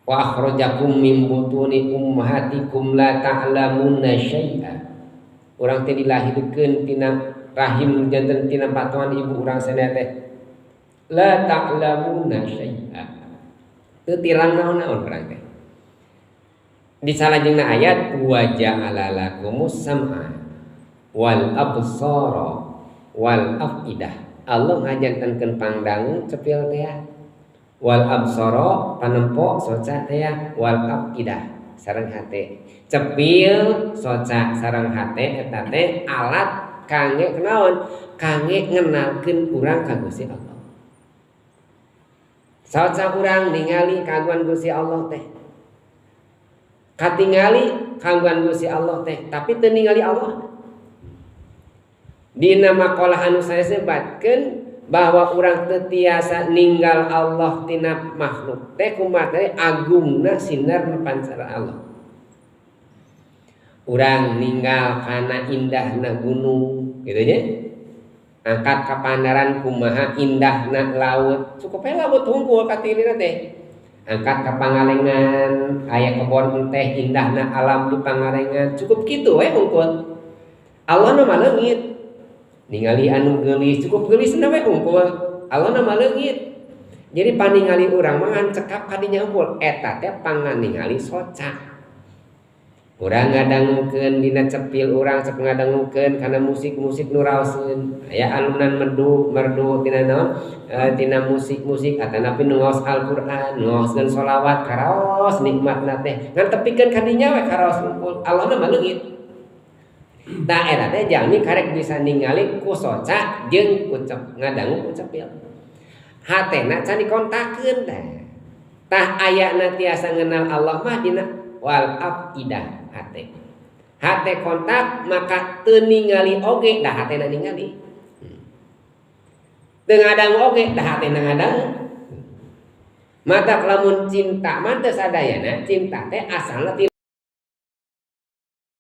Wa akhrajakum min butuni ummahatikum la ta'lamuna syai'a. Urang teh dilahirkeun tina rahim janten tina patuan ibu urang sadaya teh la ta'lamuna syai'a. Teu tirang naon-naon urang teh. Di salajengna ayat wa ja'ala lakumus sam'a wal absara wal afidah. Allah ngajantenkeun pangdangu cepil teh wal absara panempo soca teh wal afidah sareng hate. Cepil soca sareng hate eta teh alat kangge kunaon? Kangge ngenalkeun urang ka Gusti Allah. Soca urang ningali kagungan Gusti Allah teh. Katingali kagungan Gusti Allah teh, tapi teu ningali Allah. Dina maqalah anu saya sebatkeun bahwa urang teu tiasa ninggal Allah tina makhluk teh kumaha teh agungna sinar pancara Allah. Urang ninggal kana indahna gunung gitu nya. Angkat ka pandaran kumaha indahna laut, cukup we laut hungkul katilina teh. Angkat ka Pangalengan aya kebon teh indahna alam di Pangalengan, cukup kitu we hungkul. Allah nu mah leungit. Ningali anu geulis cukup geulis we hungkul. Allah nu mah leungit. Jadi paningali urang mah ngan cekap kadinya hungkul, eta teh panganingali soca. Urang ngadangukeun dina cepil urang sok ngadangukeun kana musik-musik nu raoseun. Aya alunan merdu, merdu tina naon? Tina musik-musik atanapi nu ngaos Al-Qur'an, nu ngaoskeun sholawat karaos nikmatna teh. Ngan tepikeun kadinya we karaos hungkul. Allahna mah leungit. Tah eta teh jalmi karek bisa ningali ku soca jeung ku ngadangu ku cepil. Hatena can dikontakkeun teh. Tah ayana tiasa ngenal Allah mah dina wal afidah hate. Hate kontak maka teu ningali oge dah hatena ningali. Teu ngadangu oge dah hatena ngadangu. Mata lamun cinta mah teu sadayana, cinta teh asalna ti